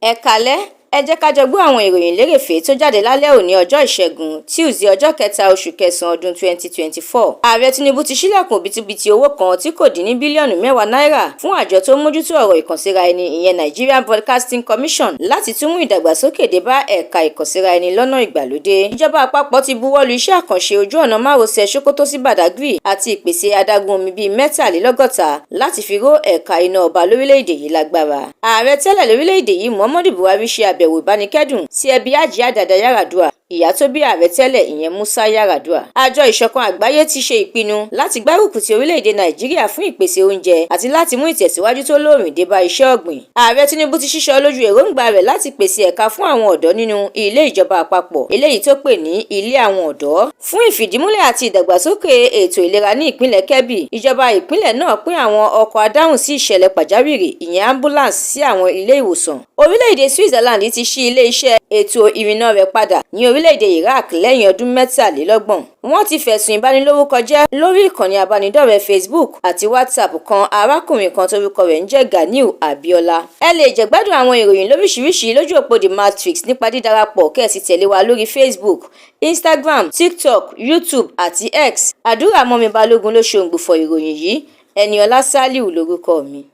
Ẹ káalẹ́, ẹ jẹ́ ká jọ gbọ́ àwọn ìròyìn lérèfé tó jáde lálẹ́ òní, ọjọ́ Ìṣẹ́gun Tuesday, ọjọ́ 3 oṣù kẹsàn-án ọdún 2024. Ààrẹ Tinubu ti ṣílẹ̀kùn òbítíbitì owó kan tí kò dín ní bílíọ̀nù 10 náírà fún àjọ tó ń mójútó ọ̀rọ̀ ìkànsíra ẹni, ìyẹn Nigerian Broadcasting Commission, láti tún mú ìdàgbàsókè dé bá ẹ̀ka ìkànsíra ẹni lọ́nà ìgbàlódé. Ìjọba àpapọ̀ ti buwọ́lu iṣẹ́ àkànṣe ojú ọ̀nà márosẹ̀ Sokoto sí Badagry àti ìpèsè adágún omi bíi 63 láti fi ró ẹ̀ka iná ọba lórílẹ̀‐èdè yìí lágbára. Ààrẹ tẹ́lẹ̀ lórílẹ̀‐èdè yìí, Muhammadu Buhari, ṣe àbẹ̀wò ìbánikẹ́dùn sí ẹbí Hajiya Dada Yar'Adua, ìyá tó bí ààrẹ tẹ́lẹ̀, ìyẹn Musa Yar'Adua. Àjọ Ìṣọ̀kan Àgbáyé ti ṣe ìpinnu láti gbárùkù ti orílẹ̀-èdè Nàìjíríà fún ìpèsè oúnjẹ àti láti mú ìtẹ̀síwájú tó lóòrìn dé bá iṣẹ́ ọ̀gbìn. Ààrẹ Tinubu ti ṣíṣọ lójú èròǹgbà rẹ̀ láti pèsè ẹ̀ka fún àwọn ọ̀dọ́ nínú ilé ìjọba àpapọ̀, eléyìí tó pè ní Ilé Àwọn Ọ̀dọ́. Fún ìfìdímúlẹ̀ àti ìdàgbàsókè ètò ìlera ní ìpínlẹ̀ Kebbi, ìjọba ìpínlẹ̀ náà pín àwọn ọkọ̀ adáhùn sí ìṣẹ̀lẹ̀ pàjáwìrì, ìyẹn ambulance, sí àwọn ilé ìwòsàn. Orílẹ̀-èdè Switzerland ti ṣí ilé-iṣẹ́ ètò ìrìnnà rẹ̀ padà ní orílẹ̀-èdè Iraq lẹ́yìn ọdún 33. Wọ́n ti fẹ̀sùn ìbanilórúkọjẹ́ lórí ìkànnì abánidọ́rẹ̀ẹ́ Facebook àti WhatsApp kan arákùnrin kan tórúkọ rẹ̀ ń jẹ́ Ganiu Abiola. Ẹ lè jẹ̀gbádùn àwọn ìròyìn lóríṣiríṣi lójú òpó The Matrix nípa dídarapọ̀ kẹ́ ẹ sì tẹ̀lé wa lórí Facebook, Instagram, TikTok, YouTube àti X. Àdúrà Mọ́mi Balógun ló ṣe òǹgbùfọ̀ ìròyìn yìí. Ẹniọlá Sálíù lórúkọ mi.